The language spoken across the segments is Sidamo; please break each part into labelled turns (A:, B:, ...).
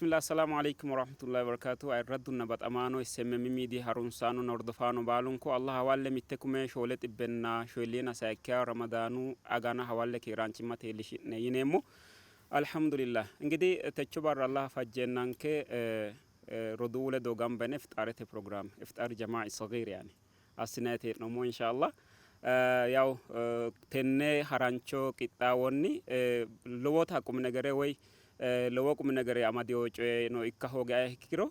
A: Bismillah Assalamu alaikum warahmatullahi wabarakatuh Ayirraddunna baxamaano SMM Media harunsaanonna hordofaano baalunku Allah hawalle mitte kume shoole xibbenna shoyilliina sayikkiha Ramadaanu agana hawalle keeraanchimmate iillishi'ne yineemmo. Alhamdulillah Ingidihi techo barra Allah fajjeennanke roduuwu ledo gamba yine ifxaarete program ifxaar jamaa'i sagiir yaani assinayiti hee'noommo inshallah. Yaw tenne harancho qixxaawonni lowota qumnegere woy lowo qumnegere amadino coyeno ikka hoogiha ikkiro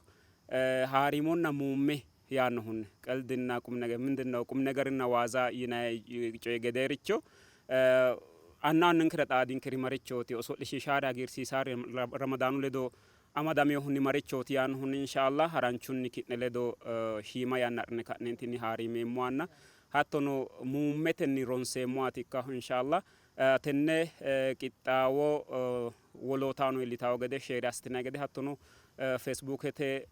A: haariimonna muumme yaannohunni qeldinna qumnegere mindinno qumnegerinna waaza yinanni coyi gedeericho anna anninkera xaadinkeri marichooti oso'lishiishaare hagiirsiisaare ramadaanu ledo amadaminohunni marichooti yaannohunni inshallah haranchunni ki'ne ledo shiima yanna adhine ka'neentinni haariimeemmohanna hattono muummetenni ronseemmohaati ikkahu inshallah. Tenne qixxaawo wolootahono iillitawo gede share assitinanni gede hattono Facebookete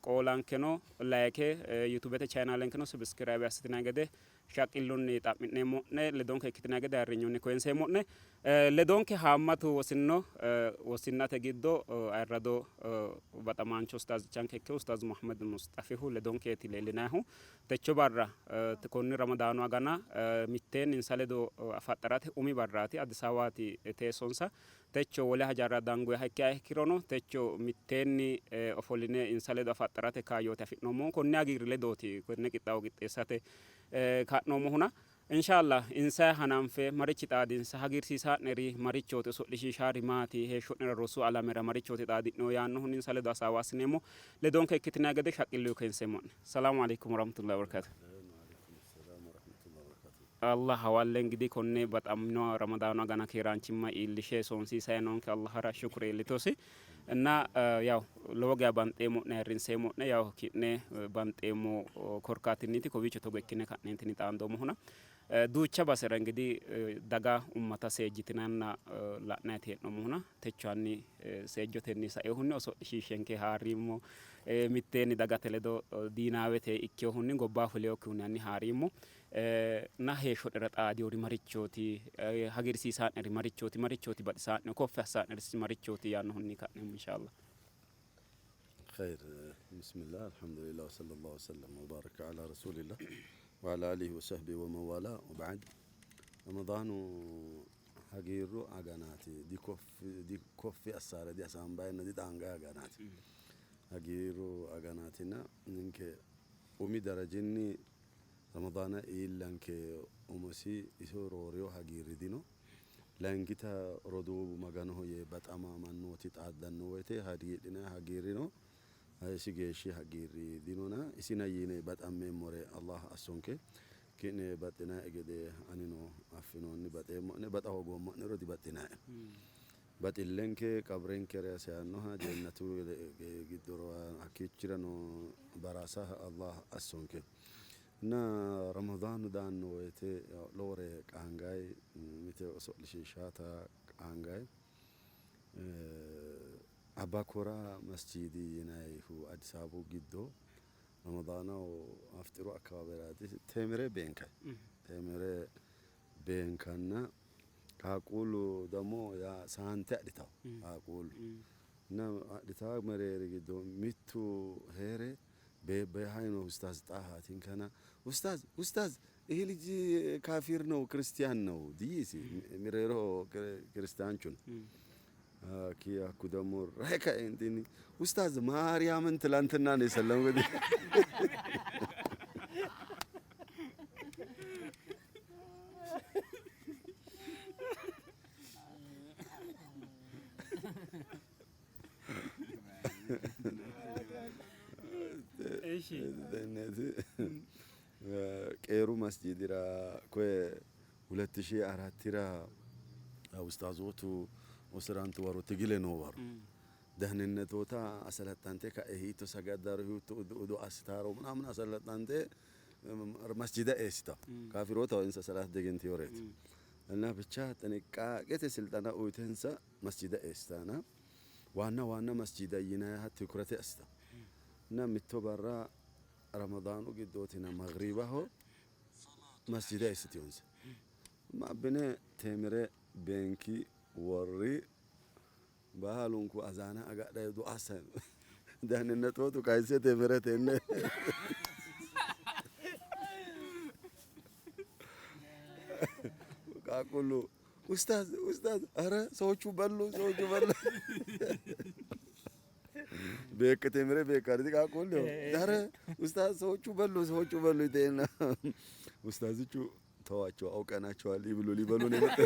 A: qoolankeno like YouTubete channelenkeno subscribe assitinanni gede shaqqillunni xa'mi'neemmo'ne, ledonke ikkitinanni gede ayirrinyunni koyinseemmo'ne. Ledonke haammatu wosinno wosinnate giddo ayirrado baxamaancho ustaazichanke ikke Ustaaz Muhammed Musxafihu ledonkeeti leellinannihu. Techo barra konni Ramadaanu agana mitteenni insa ledo afaxxarate umi barraati. Addis Ababaati teessonsa. Techo wole hajara dangoyiha ikkiha ikkirono techo mitteenni ofolline insa ledo afaxxarate kaayyooti afi'noommohu. Konni hagiirri ledooti konne qixxaawo qixxeessate ka'noommohuna. Inshallah insayi hananfe marichi xaadinsa, hagiirsiisaa'neri marichooti, oso'lishiishaari maati, heeshsho'nera rosu alamera marichooti xaadi'nehu yaannohunni insa ledo hasaawa assineemmo. Ledonke ikkitinanni gede shaqqilluyi koyinseemmo'ne. Salaamu aleykum warahmatullahi wabarakatuh. Allah hawalle ingidihi konne baxamino Ramadaanu agana keeraanchimma iillishe soonsiisayi noonke Allahara shukri iillitosi. እና ያው lowo geya banxeemmo'ne ayirrinseemmo'ne yaw ki'ne banxeemmo korkaatinniiti kowiicho togo ikkine ka'neentinni xaandoommohuna duucha basera ingidihi daga ummata seejjitinanna la'nayiti hee'noommohuna techo hanni seejjotenni sainohunni oso'lishiishshenke haariimmo mitteenni dagate ledo diinaawete ikkinohunni gobbaa fulinokkihunni hanni haariimmo na heeshsho'nera xaadinori marichooti hagiirsiisaa'neri marichooti marichooti baxisaa'nehu koffi assaa'neri marichooti yaannohunni ka'neemmo inshallah.
B: خير بسم الله الحمد لله وصلى الله وسلم وبارك على رسول الله وعلى آله وصحبه ومن والاه وبعد رمضان hagiirru aganaati dikoffi assaare dihasaambayinna dixaangayi aganaati hagiirru aganaatina ninke umi darajinni Ramadaana iillanke umosi iso roorino hagiirri dino. Layinkita roduuwu Maganoho yee baxama mannooti xaaddanno woyte hagiidhinanni hagiirri no. Isi geeshshi hagiirri dinona isina yine baxammeemmore Allah assonke. Ki'ne baxxinannie gede anino affinoonni baxeemmo'ne, baxa hoogoommo'nero dibaxxinannie. Baxillenke qabrenkera seyannoha jennatu giddora hakkiichirano baraasaha Allah assonke. Na Ramadaanu daanno woyte lowore qaangayi, mite oso'lishiishaata qaangayi. Abba Kora Masjiidi yinayihu Addis Ababu giddo Ramadaanaho afxiru akkawaaweraati teemire beenkayi. Teemire beenkanna qaaqquullu ደግሞ ያ saante adhitawo qaaqquullu እና adhitawo mereeri giddo mittu heere beebbeehayi no ኡስታዝ ጣሃቲን ከና ኡስታዝ ኡስታዝ ይሄ ልጅ ካፊር ነው ክርስቲያን ነው ዲይሲ mereeroho ክርስቲያንቹ ነው። ኪያኩ ደግሞ ረከ እንቲኒ ኡስታዝ ማርያምን ትላንትና ነው የሰለምኩት። qeeru masjiidira koye 2004ra ኡስታዞቱ ኡስራንቱ ወሮ ትግለ ነው ወሮ ደህንነቶታ አሰለጣንቴ ka'e hiitto sagaddaro hiitto udu assitaro ምናምን አሰለጣንቴ መስጂዳ eessita kaafiroota insa salat degenteyoreeti እና ብቻ ጥንቃቄ ስልጠና uyitensa መስጂዳ eessitaana ዋና ዋና መስጂዳ yinayiha ትኩረቴ assita እና mitto barra ramadaanu giddootina magribaho masjida eessitiyonsa abbine teemire beenki worri. Baalunku azaana agadhayi du'a assayi no. Daninetootu kayisse temire tenne qaaqquullu ኡስታዝ ኡስታዝ፣ ኧረ ሰዎቹ በሉ ሰዎቹ በሉ beekka temire beekkaaditi qaaqquullu ኧረ ኡስታዝ ሰዎቹ በሉ ሰዎቹ በሉ ይተና ኡስታዞቹ ተዋቸው አውቀናቸዋል ይብሉ ሊበሉ ነው የመጣ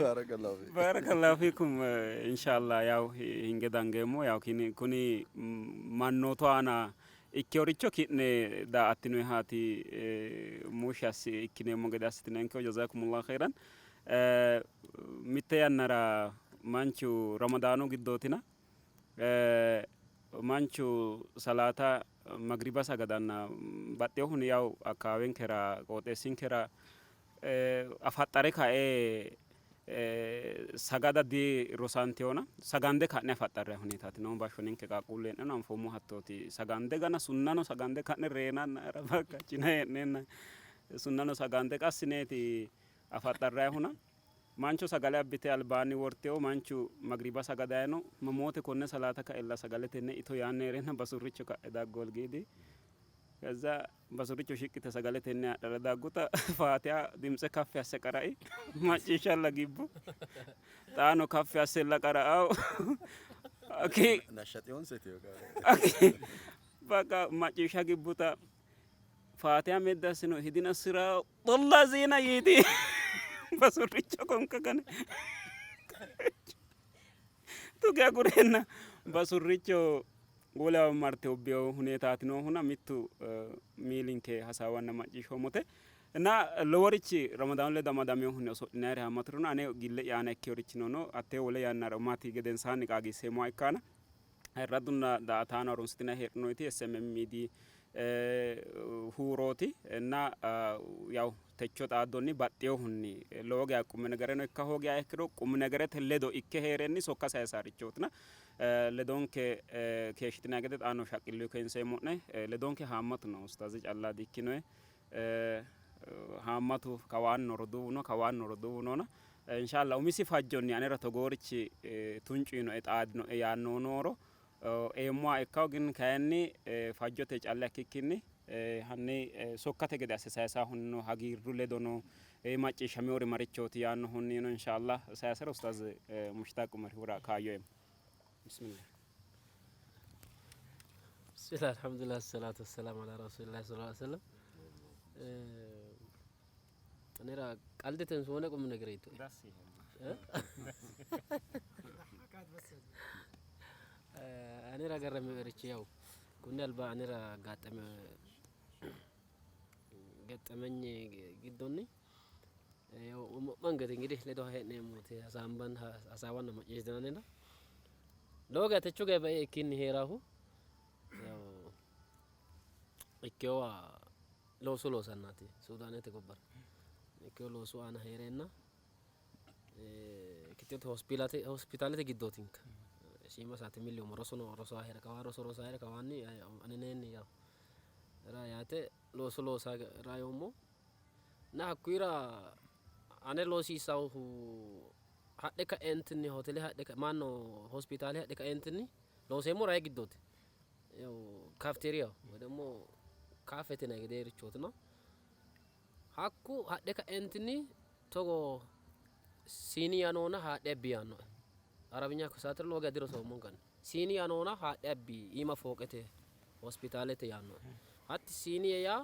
B: ባረከላሁ ፊክ
A: ባረከላሁ ፊኩም ኢንሻአላህ ያው hinge dangeemmo yaw kuni mannootu aana ikkeworicho ki'ne daa''attinoyihaati muushshi assi ikkineemmo gede assitinenkehu jazakumullahu khairan. Mitte yannara manchu Ramadaanu giddootina manchu salaata magriba sagadanna baxxinohunni yaw akkawaawenkera qooxeessinkera afaxxare kae sagada dirosantewona sagande ka'ne afaxxarranni huneetaati noohu. Bashsho ninke qaaqquullu hee'neno anfoommo hattooti. Sagande gana sunnano sagande ka'ne reenanna ኧረ bakkachina hee'neenna sunnano sagande qassineeti afaxxarrayihuna. Mancho sagale abbite albaanni wortewo manchu magriba sagadayi no. Mamoote konne salaata kaella sagale tenne ito yaanni hee'reenna basurricho ka'e daggu holgiidi. ከዛ basurricho shiqqite sagale tenne adhara dagguta faatiha dimtse kaffi asse qarai macciishshalla gibbu. Xaano kaffi assella qara'awo aki
B: Nashaxiyoon setiyo
A: በቃ macciishsha gibbuta faatiha meddi assino hidina siraaxolla ziina yiiti basurricho konka gane tuge agureenna basurricho wolewa marte ubbewo huneetaati noohuna mittu miilinke hasaawanna macciishshoommote እና loworichi ramadaanu ledo amadaminohunni oso'linayiri haammaturino ane gille'ya aana ikkeworichino no hattee wole yannara maati gedensaanni qaagiisseemmoha ikkaana ayirraddunna daa''ataano harunsitinanni heedhinoyiti SMM miidiy huurooti እና ያው techo xaaddonni baxxinohunni lowo geya qumnegereno ikka hoogiha ikkiro qumnegerete ledo ikke heerenni sokka sayisarichootina ledonke keeshshitinanni gede xaano shaqqillu kayinseemmo'ne. Ledonke haammatu no ustaazi calla dikkinoe haammatu kawaanno roduuwu no kawaanno roduuwu noona inshallah umisi fajjonni anera togoorichi tuncu yiinoe xaadinoe yaannohu nooro eemmoha ikkawo gin kayinni fajjote calla ikkikkinni hanni sokkate gede asse sayisahunnino hagiirru ledo no macciishshameewori marichooti yaannohunnino inshallah sayisara ustaaz Mushtaq Umarihura kaayyo eemmo. Bismillah.
C: ብስሚላህ አልሐምዱሊላህ ሰላቱ ወሰላም አላ ረሱሊላህ ሰለላሁ ዐለይሂ ወሰለም። Anera ቀልድተን ሆነ ቁም ነገር ይቶ anera ገረመ ያው ኩኒ አልባ anera ጋጠመ ገጠመኝ giddonni ያው መንገድ እንግዲህ ledo hee'neemmoti hasaamban hasaawanna macciishshitinannina lowo geya techo geya bae ikkinni heeraahu ያው ikkeyowa looso loosannaati Suudaanete gobbara ikkeyo loosu aana heereenna ikkiteyote hospitaalete giddootinka shiima saate milli yuummo rosono rosaa heere kawaa roso rosaa heere kawaanni aneneenni yaw ra yaate looso loosaa ra yoommo እና hakkuyira ane loosiisahu hadhe ka'eentinni hotele hadhe maanno hospitaale hadhe ka'eentinni looseemmo rayi giddooti ያው ካፍቴሪያ ወይ ደግሞ ካፌ yinanni gedeerichooti no hakku hadhe ka'eentinni togo siiniya noona haadhe abbi yaannoe arabinya saatira lowo geya dirosoommonkanni siiniya noona haadhe abbi iima fooqete hospitaalete yaannoe hatti siiniya yaa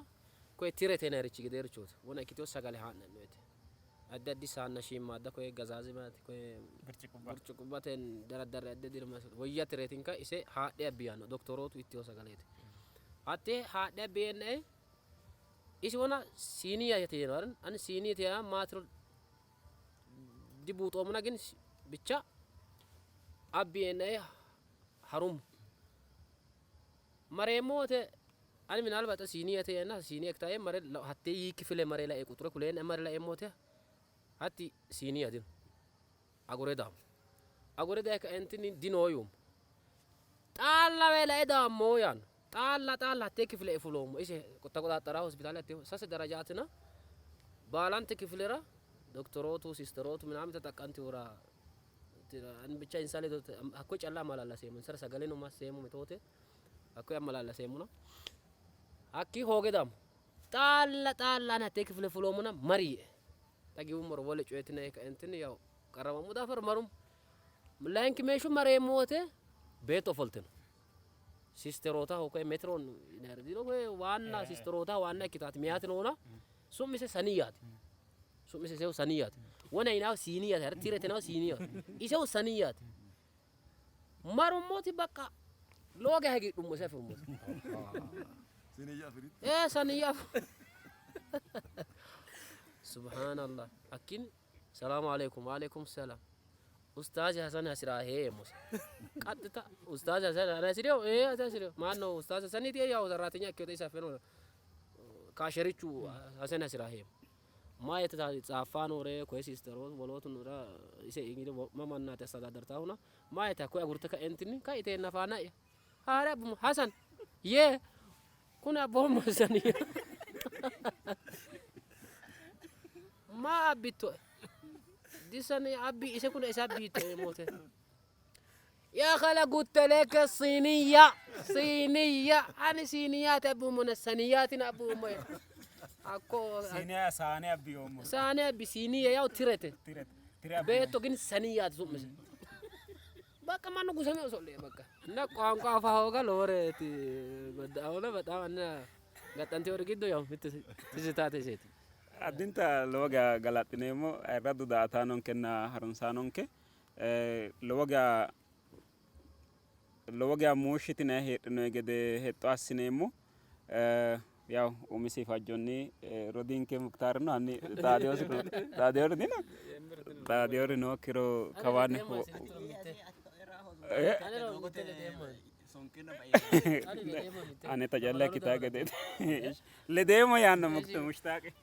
C: koye tirete yinannirichi gedeerichooti wona ikkiteyo sagale haa'ne ha'noyite addi addi saanna shiimmaadda koye gazaaze maati koye burcuqubbaten daraddarre addi addi woyya tireetinka ise haadhe abbi yaanno doktorootu ittiyo sagaleeti hatte haadhe abbi yeennae isi wona siiniya yete yino አይደል ani siiniyete yaa maatiro dibuuxoomona ግን ብቻ abbi yeennae harummo mareemmo wote ani ምናልባት siiniyete yeenna siiniya ikitaye mare hattee yii kifile mare lae quxure kuleenna mare laeemmo wote hatti siiniya dino agure daammo agure daye kaentinni dinoo yuummo xaallawe lae daammo yaanno xaalla xaalla hattee kifile fuloommo ise ተቆጣጠራ ሆስፒታል hattee sase darajaatina Baalante kifilera doktorootu sisterootu ምናምን ተጠቀምቲውራ ብቻ insa ledo hakko calla amalallaseemmo insara sagaleno masseemmo mitoote hakko amalallaseemmona hakki hooge daammo xaalla xaalla ani hattee kifile fuloommona mari yee xagiwummoro wole coyetina kaentinni yaw qarramammo daafira marummo layinki meeshshu mareemmo wote beetto ofolte no sisterootaho koye metron dino koye waanna sisterootaho waanna ikkitaati meyaati noona su'mise Saniyaati su'mise isehu Saniyaati wona yinaahu Siiniyaati hara tiretenahu Siiniyaati isehu Saniyaati marummoti bakka lowo geya hagiidhummo ise afirummoti ee Saniya subhaanallah akkin salaamu aleykum waaleykum salaam Ustaazi Hasan hasiraa yeemmose ቀጥታ ኡስታዝ ሀሰን hasireው ee hasireው ማን ነው ኡስታዝ ሀሰኒቲ ያው ሰራተኛ ikkite isa feno kaasherichu Hasan hasiraa heemmo maayete tsaaffaa noore koye sisteroot wolootu nura ise ingide wo'ma mannaati astadadartaahuna maayete hakkoye agurte ka'entinni kaiteenna faana'ya haare abbummo Hasan yee kun abboommo Hasaniya maa abbittoe disani abbi ise kun isa abbittoe moote يا خلا قلت لك الصينية صينية أنا صينيات أبو من السنيات أبو ما أكو
A: Siiniyaa saanee abbiyoommo.
C: سانة بصينية يا ترته ቤቶ ግን ሰንያት ሱምስ በቃ ማነው ጉሰሜ ሶሌ በቃ እና ቋንቋ አፋ ሆጋ ለወሬት ጎዳውነ በጣም እና ገጠንቲ ወር ጊዶ ያው ትዝታቴ ሴት
A: Addinta lowo geya galaxxineemmo ayirraddu daa''ataanonkenna harunsaanonke lowo geya lowo geya muushshitinayi heedhinoyi gede hexxo assineemmo. Yaw umisi fajjonni rodiinke Muktaarino hanni Xaadiyoosi Xaadiyoori dino Xaadiyoori nookkiro kawaanni aneta calla ikkitaa gedeeti ledeemmo yaanno Mushtaaqi.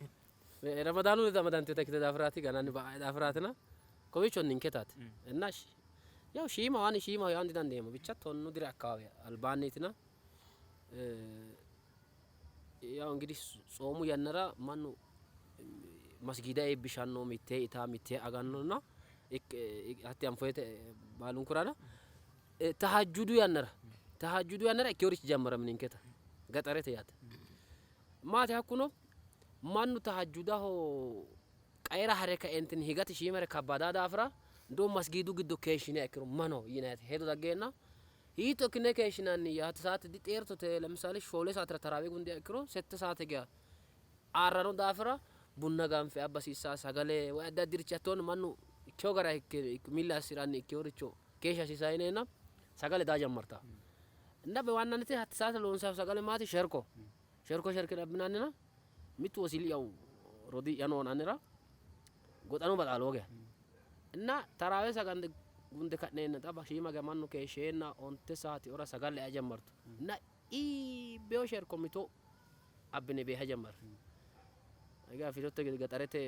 C: ረመዳኑ ረመዳን ተክተ ዳፍራቲ ገናን ዳፍራትና ኮዊቾ ninketaati እና ያው ሺማ ዋን ሺማ ያን ዲዳንዴሞ ብቻ ቶኑ ድሪ አካባቢ አልባኔትና ያው እንግዲህ ጾሙ ያነራ ማኑ መስጊዳ ኤብሻኖ ሚቴ ኢታ ሚቴ አጋኖና hatti anfoyete baalunkurana ተሀጁዱ ያነራ ተሀጁዱ ያነራ ikkeworichi ጀመረም ninketa ገጠሬተ yaate maati hakkuno mannu tahajjudaho qaera hare kaentin higate shiimare kabbada daafira ndo masgidu giddo keeshshine ikkiro mano yinayte hedo daggeenna hiitto ikkine keeshshinanni yaate saate dixeertote ለምሳሌ ሾሌ saatira tarawih gundiha ikkiro sette saate geya aarrano daafira bunna ganfe abba hasiissa sagale woy addi addirichi hattono mannu ikkewo gara ikke milli assiranni ikkeworicho keeshsha hasiissa yineenna sagale daa ጀመርታ እና በዋናነት ሀት ሰዓት loonsaaf sagale maati sherko sherko sherkine abbinannina mittu wosili ያው rodi'ya noon anera goxano baxaa lowo geya እና tarawih sagande gunde ka'neenna xa shiima geya mannu keeshsheenna onte saati ora sagale ea ጀመርtu እና iibbeyo sherko mito abbine beeha ጀመር egaa filotte ገጠሬte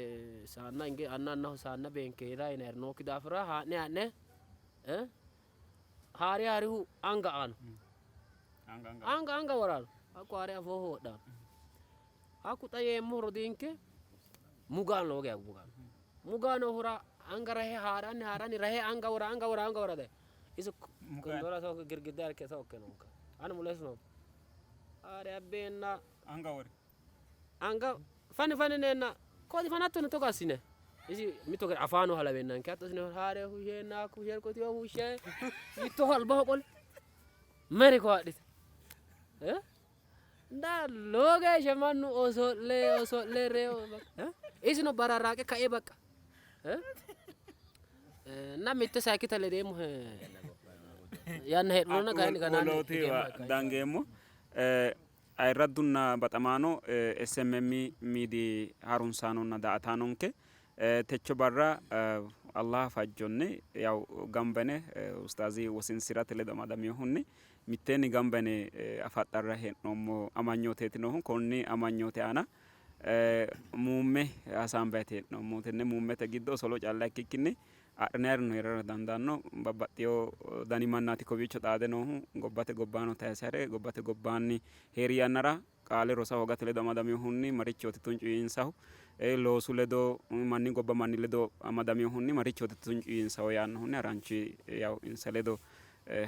C: saanna inge anna annaho saanna beenke heeraa yinayiri nookki daafira haa'ne haa'ne haari haarihu anga aano anga anga worano hakku haare afooho wodhano hakku xa yeemmohu rodiinke mugaano lowo geya mugaano mugaanohura anga rahe haaranni haaranni rahe anga wora anga wora anga wora dayi iso kondora so girgidda irke sokke noonka ani mulesi noommo haare abbeenna
A: Anga wori.
C: anga fani fani neenna kooti fanattono togo assine isi mitto gede afaano halaweennanke hatto assine haare husheenna hakku sherkotiyo hushe mittoho albaho qole meri ko adhite እና lowo geeshsha mannu oso'le oso'le reyo isino bararraaqe kae በቃ እና mitte sayikkita ledeemmo yanna heedhurona kayinni ganaanni
A: Wolootiwa dangeemmo. Ayirraddunna baxamaano SMM miidi harunsaanonna daa''ataanonke techo barra Allah fajjonni yaw gamba yine ustaazi wosinsirate ledo amadaminohunni mitteenni gamba yine afaxxarra hee'noommo amanyooteeti noohu. Konni amanyoote aana muumme hasaambayiiti hee'noommohu. Tenne muummete giddo osolo calla ikkikkinni adhinayirino heerara dandaanno. Babbaxxewo dani mannaati kowiicho xaade noohu. Gobbate gobbaano tayise hare gobbate gobbaanni heeri yannara Qaale rosa hoogate ledo amadaminohunni marichooti tuncu yiinsahu? Loosu ledo manni gobba manni ledo amadaminohunni marichooti tuncu yiinsahu yaannohunni haranchi yaw insa ledo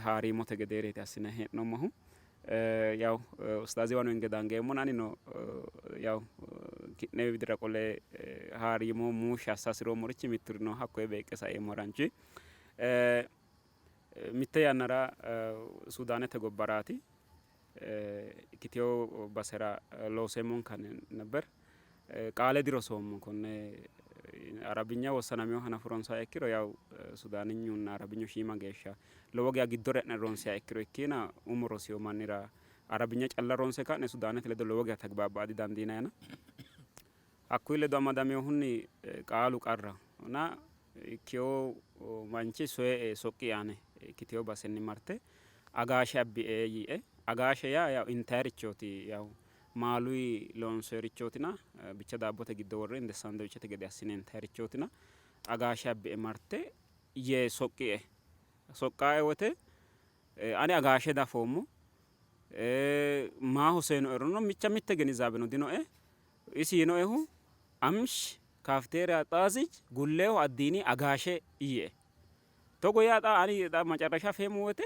A: haariimote gedeereeti assine hee'noommohu. Yaw ustaaziwano hinge dangeemmona anino yaw ki'ne widira qole haariimo muushshi assa hasi'roommorichi mitturino hakkoye beeqqe saeemmo haranchi. Mitte yannara Suudaanete gobbaraati ikkitewo basera looseemmonkanni nebber. Qaale dirosoommo konne Arabinya wossanaminoha hanafu ronsiha ikkiro yaw Sudaaninyunna Arabinyu shiima geeshsha lowo geya giddora e'ne ronsiha ikkiro ikkiina umo rosiyo mannira Arabinya calla ronse ka'ne Sudaanete ledo lowo geya tagbaabbaa didandiinayina. Hakkuyi ledo amadaminohunni qaalu qarraho. Na ikkewo manchi soye''e soqqi ane ikkitewo basenni marte agaashe abbie yiie. Agaashe yaa yaw intayirichooti yaw maaluyi loonsoyirichootina bicha daabbote giddo worre inde saandawichete gede assine intayirichootina agaashe abbie marte yee soqqie. Soqqae wote ani agaashe dafoommo. Maaho soyinoerono micha mitte genizaabeno dinoe. Isi yiinoehu, Amsh kaafteeriya xaazij gulleehu addiini agaashe yiie. Togo yaa xa ani xa macarrasha afeemmo woyte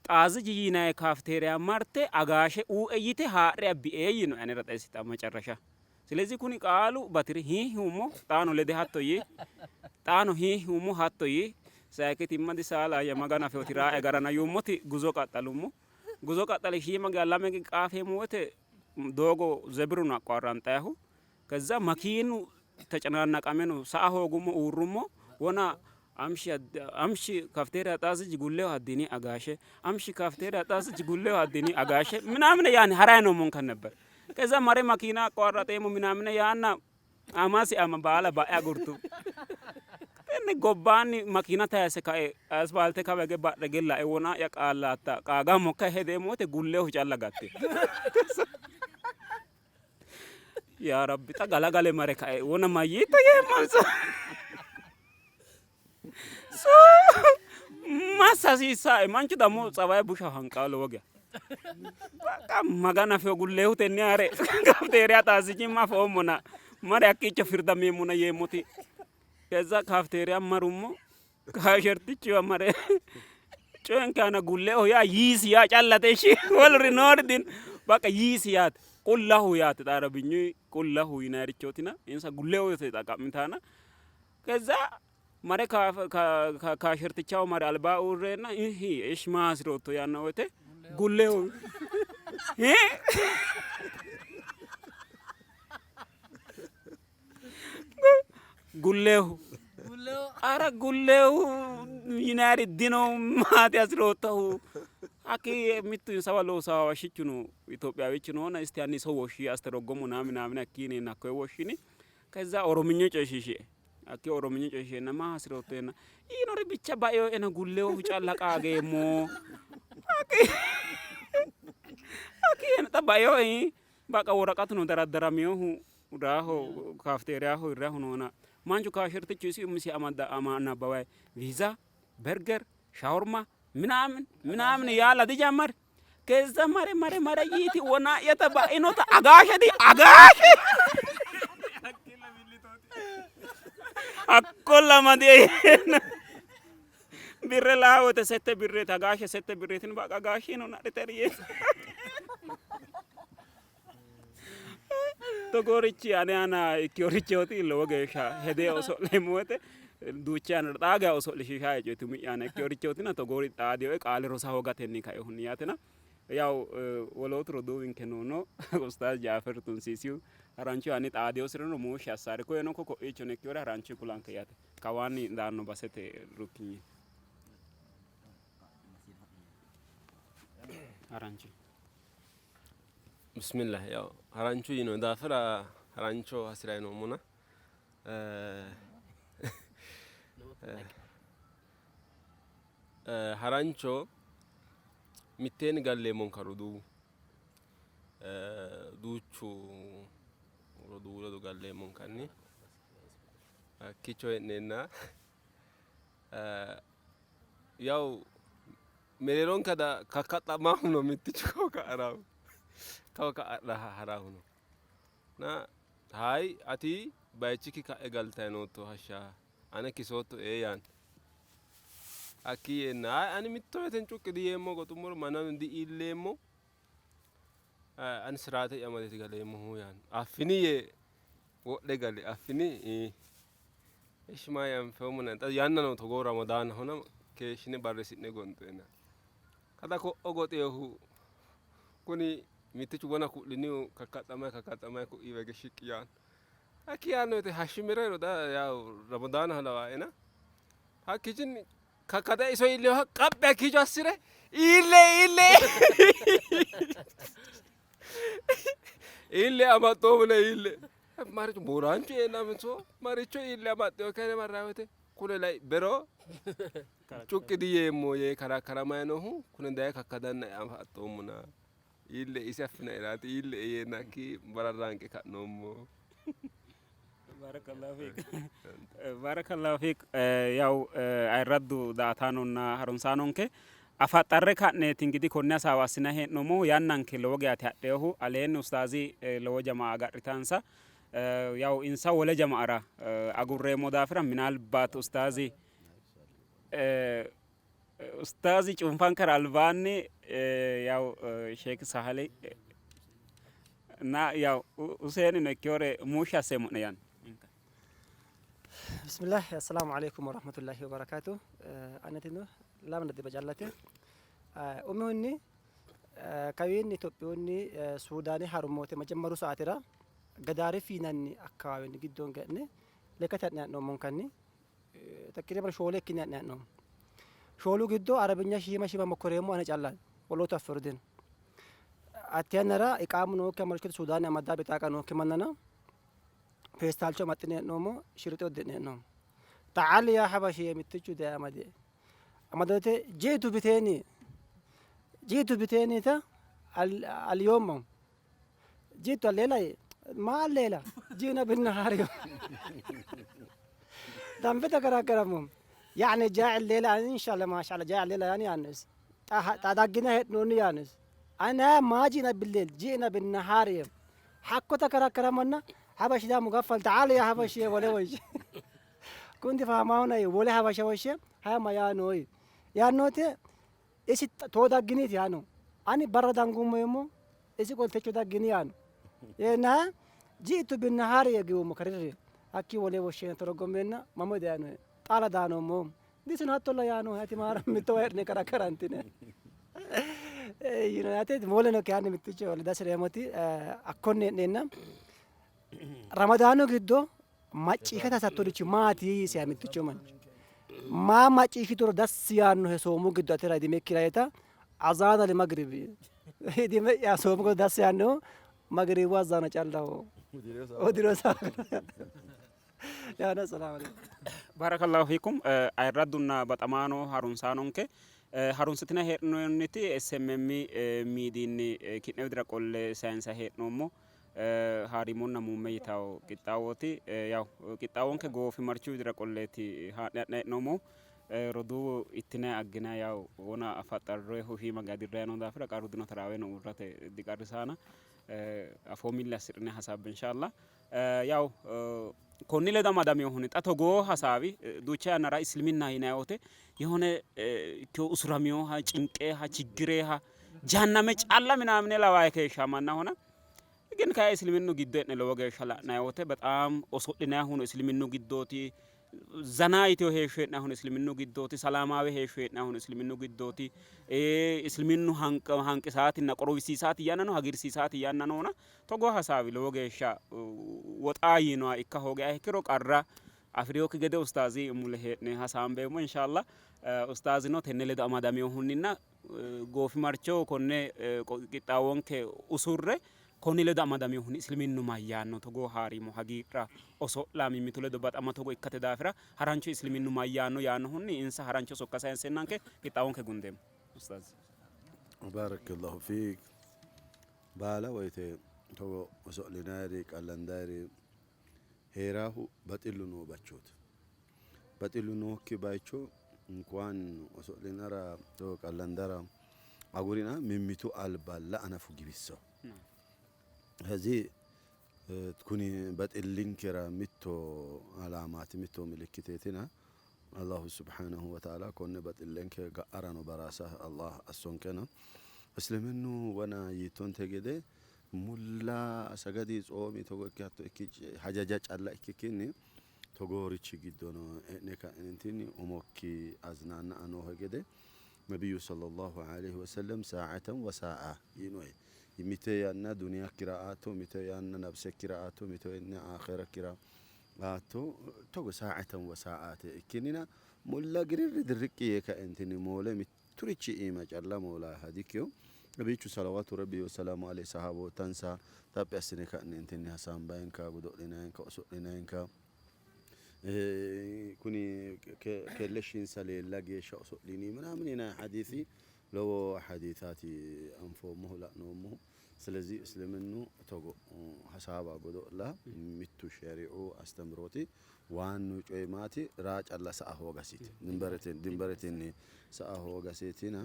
A: xaazij yinanni kaafteeriya marte agaashe uue yite haa're abbie yiinoe anera xa isi xa macarrasha. Silezi kuni qaalu batiri hiihi yuummo xaano lede hatto yii xaano hiihi yuummo hatto yii sayikkitimma disaalaayya maganu afeoti raae garana yuummoti guzo qaxxalummo. Guzo qaxxale shiima geya lame qaafeemmo woyte doogo zebiru no aqqoarranxayihu ከዛ makiinu ተጨናነቀመ ነው ሰአ hoogummo uurrummo wona amshi amshi kafteeriya xaasiji gulleho addini agaashe amshi kafteeriya xaasiji gulleho addini agaashe ምናምን ያን ሀራይ ነው ሞንከን ነበር። ከዛ መሬ መኪና አቋረጤሞ ምናምን ያና amasi ama baala ba'e agurtu. Tenne gobbaanni makiina tayise kae asfaalte kawa hige badhe hige lae wona'ya qaallaatta qaagammo kae hedeemmo woyte gulleehu calla gatti. Yaa Rabbi xa galagale mare kae wona mayyiitto yeemmonsa. Massa hasiissae manchu dammo tsawaye bushaho hanqaa lowo geya. Baqa magana afewo gulleehu tenne haare kafteeriya xaasijimma afoommona mare hakkiicho firdameemmona yeemmoti ከዛ ካፍቴሪያ marummo kaashertichiwa mare coyenke aana gulleeho yaa yiisi yaa callate ishi woluri noori dino baqa yiisi yaate qullahu yaate xa arabinyu qullahu yinayirichootina insa gulleeho yite xaqa'mitaana ከዛ mare kaashertichaho mare albaa uurreenna ihi ishi maa hasirootto yaanno woyte gulleeho gulleehu ara gulleehu yinayiri dino maati hasiroottohu hakki mittu insawa loosawo hawashichu no Itophiyaawichu noona isti hanni iso woshshi asteroggomu ምናምን ምናምን hakkiini hakkoye woshshini ከዛ ኦሮምኞ coyishiishie hakki ኦሮምኞ coyishiisheenna maa hasirootto yeenna yiinori bicha baeoena gulleehu calla qaageemmo hakki xa baeoe baqa woraqatu no daraddaraminohu raaho kaafteeriyaho hirrahu noona manchu kaashirtichu isi umisi amadda ama nabbawayi ቪዛ በርገር ሻወርማ ምናምን ምናምን ያላ ዲጀመር ከዛ መሬ መሬ መሬ ይቲ ወና የተባኢኖታ አጋሸዲ አጋሸ akkolla madi birre laa wote sette birreeti agaashe sette birreetin baqa agaashino nadhiter yee togoorichi ane aana ikkiyorichooti lowo geeshsha hede oso'leemmo woyte duucha yannara xaa geya oso'lishiishae coyi umi'ya aana ikkiyorichootina togoori xaadioe qaale rosa hoogatenni kainohunni yaatena yaw wolootu roduuwinke noono Ustaaz Jaafer Tunsiisihu haranchu yaanni xaadiyosirino muushshi assaari koyeno ko ko'iichono ikkiyore haranchu kulanke yaate kawaanni daanno basete rukkinye haranchu
C: Bismillah yaw haranchu yino daafira harancho hasiray noommona harancho mitteenni galleemmonka roduuwu duuchu roduuwu ledo galleemmonkanni hakkiicho hee'neenna yaw mereeronka kakkadhamahu no mittichu ka'ara
D: Kawa ka'a harahu no. Na hayi ati bayichikki ka'e galtayi nootto hashsha ane kisootto ee yaanno. Hakkii yeenna hayi ani mitto woyten cuqqi diyeemmo goxummoro mannano di''iilleemmo ani siraate'ya amadeeti galeemmohu yaanno. Affini yee wodhe gali affini ii. Ishshi mayi anfeemmona xa yannano togoo ramadaanahona keeshshine barrisi'ne gonxoyena. Kada ko'o goxinohu kuni mittichu wona ku'linihu kakkaxxamayi kakkaxxamayi ku'iiwa hige shiqqi yaanno. Hakki yaanno woyte hashshi mereero xa yawu ramadaanaho lawaena hakkichinni kakkade iso iilleha qaphi hakkiicho assire iille iille iille amaxxoomuna iille maricho mooraanchu eenna so maricho iille amaxxeyo kayine marraa woyte kune lai bero cuqqi diyeemmo yee karakkaramayi noohu kune daye kakkadanna amaxxoommona iille isi affinaeraati iille yeenna hakkii bararraanqe ka'noommo.
A: Barakallahu fiik. Barakallahu fiik. Yaw ayirraddu daa''ataanonna harunsaanonke afaxxarre ka'neeti ingidihi konne hasaawa assinanni hee'noommohu yannanke lowo geyaati hadhinohu aleenni ustaazi lowo jama'a agarritansa yaw insa wole jama'ara agurreemmo daafira minalbaat ustaazi ustaazi cunfankera albaanni yaw sheek sahali na yaw Huseenino ikkewore muushshi asseemmo'ne yaanno.
E: Bismillah, assalamu alaikum warahmatullahi wabarakatuh. Anetino lamna diba callate. Umihunni kawiinni Itophiyunni Suudaane harummote majammaru saatera Gadaarifi yinanni akkawaawenni giddoon ge'ne lekkate ha'ne ha'noommonkanni. Taqiriban shoole ikkine ha'ne ha'noommo. Shoolu giddo Arabinya shiima shiima mokkoreemmo ane callaati. Wolootu affiru dino. Hatte yannara iqaamu nookki amalkete Suudaane amaddaa bixaaqa nookki mannana feestaalcho amaxxine hee'noommo, shirxe uddi'ne hee'noommo. Ta'aali yaa habashi yee mittichu daye amadie. Amadote jiitu biteeni jiitu biteenita al-yoommo jiitu alleela maa alleela jiina binnahaari danbe ተከራከረሙ ያኔ ጃዕ ሌላ ኢንሻአላ ማሻአላ ጃዕ ሌላ ያኔ ያንስ ጣዳግና ሄድኖኒ ያንስ አና ማ ጂና بالليل جئنا بالنهار حكو ተከራከረመና ሀበሽ ዳ ሙገፈል ተዓል ያ ሀበሽ ወለ ወይ ኩንቲ ፋማውና ወለ ሀበሸ ወሸ ሀማ ያኖይ ያኖቴ isi toodagginiiti yaano ani barra danguummo isi qoltecho daggini yaano yeenna ji'tu binnahaari yegiwummo karirri hakki wole woshshena torogommenna mamo daano xaala daanoommo disino hattolla yaano ati maara mittowa hee'ne karakkarantine yino yaate woleno kayinni mitticho ledasireemmoti hakkonne hee'neenna ramadaanu giddo macciishshate hasattorichi maati yiisi mitticho mancho maa macciishshitoro dassi yaannohe soomu giddo atera idimekkira yita azaana limagribi idime'ya soomu giddo dassi yaannohu magribu azaana callaho udiro yaano salamu alaikum.
A: Barakallahu fiikum ayirraddunna baxamaano harunsaanonke harunsitine hee'noonniti SMM miidiinni ki'ne widira qolle sayinsa hee'noommo haariimonna muumme yitawo qixxaawooti. Yaw qixxaawonke goofimarchu widira qolleeti haa'ne ha'ne hee'noommohu. Roduuwu ittinayi agginayi yaw wona afaxxarroyihu shiima geya dirrayi noo daafira qarru dino taraaweno uurrate diqarrisaana afoo milli assi'rine hasaabbe inshallah. Yaw konni ledo amadaminohunni xa togoo hasaawi duucha yannara isliminna yinanni woyte yehone ikkeyo usuraminoha cinqeha chiggireha jahanname calla minaamine lawaye keeshsha mannahona ግን kayi isliminnu giddo hee'ne lowo geeshsha la'nanni woyte bexaam oso'linannihuno isliminnu giddooti zana yiteyo heeshsho hee'nannihuno isliminnu giddooti salaamaawe heeshsho hee'nannihuno isliminnu giddooti isliminnu hanqisaatinna qorowisiisaati yannano hagiirsiisaati yanna noona togoo hasaawi lowo geeshsha woxaa yiinoha ikka hoogiha ikkiro qarra afi'rinokki gede ustaazi mule hee'ne hasaambeemmo inshallah. Ustaazino tenne ledo amadaminohunninna goofimarcho konne qixxaawonke usurre konni ledo amadaminohunni isliminnu mayyaanno togoo haariimo hagiidha oso'la mimmitu ledo baxama togo ikkate daafira harancho isliminnu mayyaanno yaannohunni insa harancho sokka sayinsennanke qixxaawonke gundeemmo ustaaz.
B: Barakallahu fiik. Baala woyte togo oso'linayiri qallandayiri heeraahu baxillu noo bachooti. Baxillu nookki bayicho inkuwaan oso'linara togo qallandara agurina mimmitu alba la'a nafu giwissawo. ከዚህ kuni baxillinkera mitto alaamaati, mitto milikkiteetina Allahu subhanahu wa ta'ala konne baxillenke ga'arano baraasa Allah assonkena. Isliminnu wona yiittonte gede mulla sagadi tsoomi togo ikke hatto ikki hajaja calla ikkikkinni togoorichi giddono e'ne ka'neentinni umokki aznaanna'a noohe gede nabiyyu sallallahu alayhi wasallam saa'atan wa saa'a yiinoe. Mite yanna duniyakkira aatto, mite yanna nafsekkira aatto, mite yanna akhirakira aatto, togo saa'atan wa saa'ate ikkinnina mulla girirri dirriqqi yee kaentinni moole mitturichi iima calla moolaaha dikkino. Nabiyichu salawaatu rabbi wasalaamu alayhi sahaabootansa xaphi assine ka'neentinni hasaambayinka, godo'linayinka, oso'linayinka, kuni kelleshinsa leella geeshsha oso'lini ምናምን yinanni hadiisi lowo hadiisaati anfoommohu la'noommohu. ስለዚህ እስልምኑ togo hasaawa godo'la mittu shari'u astamrooti waannu coyi maati raa calla sa'a hoogasiiti, dimbaretenni sa'a hoogaseetina.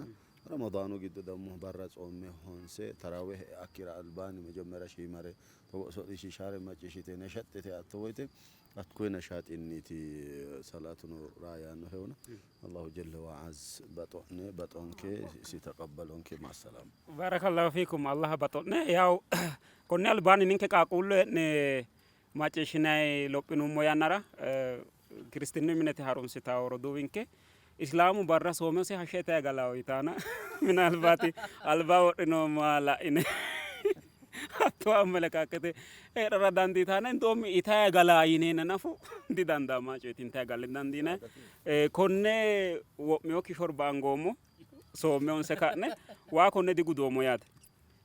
B: Ramadaanu giddo dammo barra tsoomme honse tarawih e'akkira albaanni mejemmera shiimare togo oso'lishiishaare macciishshite neshaxxite atto woyte hakkuyi nashaaxinniiti salaatuno raa yaannohehuna. Allahu jelle wa az baxo'ne baxonke isi taqabbalonke maasalaam.
A: Barakallahu fiikum, Allah baxo'ne. Yaw konni albaanni ninke qaaqquullu hee'ne macciishshinayi lophinummo yannara kiristinnu minete harunsitawo roduuwinke islaamu barra soomose hashshe itayi galawo yitaana minalbaati alba wodhinoommoha la'ine hatto amelekakkete heedhara dandiitaana indoomi itayi galaa yineenna nafu didandaama coyeeti intayi galle dandiinayi. Konne wo'meyokki shorba angoommo soomme honse ka'ne waa konne digudoommo yaate.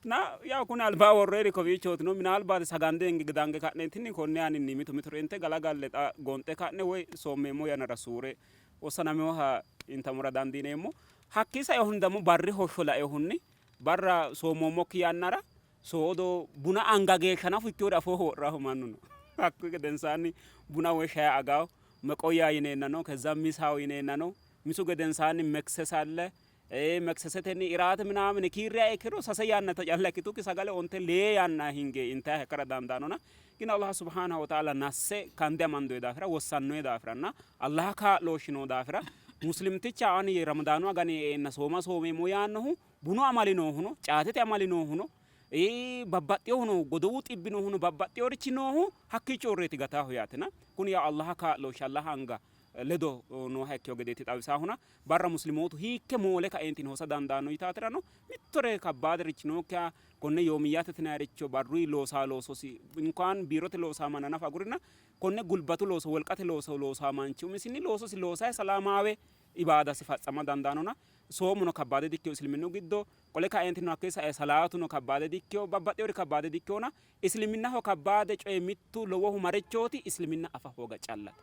A: Na yaw kuni alba worroyiri kowiichootino minalbaati sagande dange ka'neentinni konne aaninni mitu mitu inte galagalle xa gonxe ka'ne woy soommeemmo yannara suure wossanameyoha intamora dandiineemmo. Hakkii saehunni dammo barri hoshsho laehunni barra soommoommokki yannara soodo buna anga geeshsha nafu ikkeyori afooho wodhaahu mannu no. Hakkuyi gedensaanni buna woy shae agawo meqoyya yineenna no, ከዛ misaው yineenna no, misu gedensaanni mekses አለ። Meksesetenni iraate ምናምን kiirriha ikkiro sase yannata calla ikkitukki sagale onte lee yanna hinge intayiha ikkara dandaannona ግን አላህ subhanahu wa ta'ala nasse kande amandoyi daafira wossannoyi daafiranna Allah kaa'looshshi noo daafira muslimticha ani ramadaanu agani e'eenna sooma soomeemmo yaannohu bunu amali noohuno, caatete amali noohuno, babbaxxinohuno, godowu xibbi noohuno, babbaxxinorichi noohu hakkiicho uurreeti gataahu yaatena. Kuni yaa Allah kaa'looshshi Allah anga ledo nooha ikkeyo gedeeti xawisaahuna. Barra muslimootu hiikke moole kaeentinni hosa dandaanno yitaatirano mittore kabbaaderichi nookkiha konne yoomiyyate tinayiricho barruyi loosaa loososi inkaan biirote loosaa manna nafa agurina konne gulbatu looso wolqate looso loosaa manchi umisinni loososi loosayi salaamaawe ibaadasi fatsama dandaanona. Soomuno kabbaade dikkeyo isliminnu giddo, qole kaeentino hakkii sae salaatuno kabbaade dikkeyo, babbaxxeyori kabbaade dikkeyona. Isliminnaho kabbaade coye mittu lowohu marichooti? Isliminna afa hooga callate.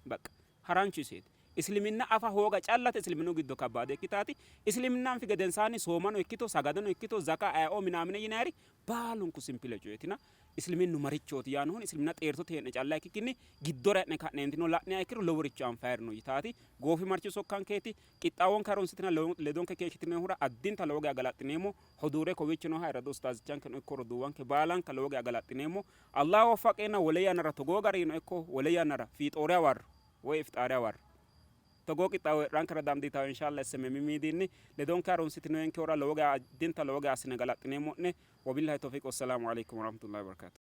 A: Baqa haranchu iseeti, isliminna afa hooga callate isliminnu giddo kabbaade ikkitaati. Isliminna anfi gedensaanni soomano ikkito, sagadano ikkito, zaka ayeoo minaamine yinayiri baalunku simpile coyeetina. Isliminnu marichooti yaannohun isliminna xeertote hee'ne calla ikkikkinni giddora e'ne ka'neentino la'niha ikkiro loworicho anfayiri no yitaati goofimarchu sokkankeeti. Qixxaawonke harunsitina ledonke keeshshitinohura addinta lowo geya galaxxineemmo. Hoduure kowiicho nooha ayirrado ustaazichankeno ikko roduuwanke baalanka lowo geya galaxxineemmo. Allah woffaqeenna wole yannara togoo garino ikko wole yannara fiixooriya warro woy ifxaariya warro togoo qixxaawo heedhankera dandiitawo inshallah. SMM miidiinni ledonke harunsitinonkehura lowo geya addinta lowo geya assine galaxxineemmo'ne. Wabillahi tawfiq, wassalaamu alaikum warahmatullahi wabarakatuh.